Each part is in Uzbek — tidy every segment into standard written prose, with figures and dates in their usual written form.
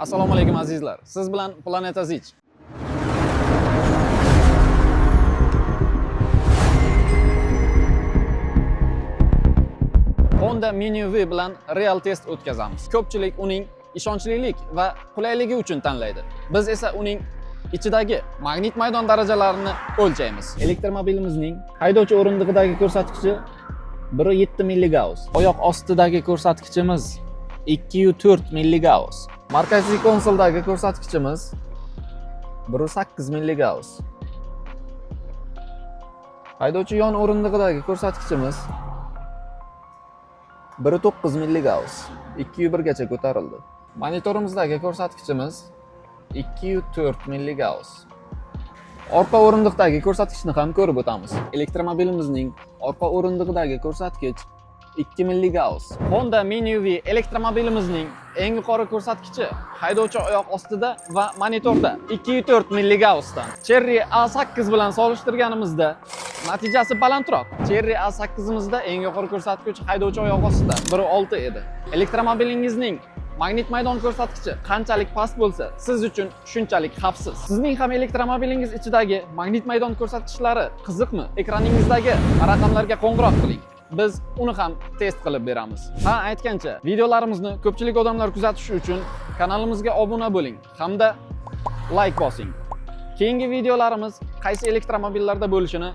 Assalomu alaykum, azizlar. Siz bilan Planeta Zich. Honda Mini V bilan real test o'tkazamiz. Ko'pchilik uning ishonchlilik va qulayligi uchun tanlaydi. Biz esa uning ichidagi magnit maydon darajalarini o'lchaymiz. Elektromobilimizning haydovchi o'rindig'idagi ko'rsatkichi 1.7 milligauss. Oyoq ostidagi ko'rsatkichimiz 2.4 milligauss. Markaziy konsoldagi ko'rsatkichimiz 1.8 milligauss. Haydovchi yon o'rindig'idagi ko'rsatkichimiz 1.9 milligauss. 2.1 gacha ko'tarildi. Monitorimizdagi ko'rsatkichimiz 2.4 milligauss. Orqa o'rindiqdagi ko'rsatkichni ham ko'rib o'tamiz. Elektromobilimizning orqa o'rindig'idagi ko'rsatkich 2 milligauss. Honda Mini UV elektromobilimizning eng yuqori ko'rsatkichi haydovchi oyoq ostida va monitorda 2.4 milligaussdan. Chery A8 bilan solishtirganimizda natijasi balandroq. Chery A8imizda eng yuqori ko'rsatkich haydovchi oyoq ostida 1.6 edi. Elektromobilingizning magnit maydon ko'rsatkichi qanchalik past bo'lsa, siz uchun shunchalik xavfsiz. Sizning ham elektromobilingiz ichidagi magnit maydon ko'rsatkichlari qiziqmi? Ekraningizdagi raqamlarga qo'ng'iroq qiling. Biz uni ham test qilib beramiz. Ha, aytgancha, videolarimizni ko'pchilik odamlar kuzatishi uchun kanalimizga obuna bo'ling hamda like bosing. Keyingi videolarimiz qaysi elektromobillarda bo'lishini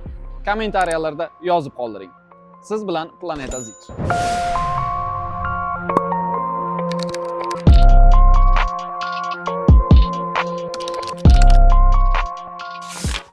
kommentariyalarda yozib qoldiring. Siz bilan Planeta Zich.